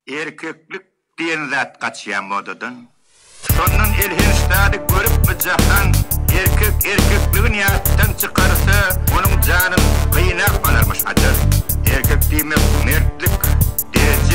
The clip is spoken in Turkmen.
Erkeklik diýen zat gaçýa modadan. Şondan elhenç zady görüpmi jahan, Erkek erkekligin ýatdan çykarsa, Onuň janyn gynap alarmyş ajal. Erkek diýmek mertlik, dereje.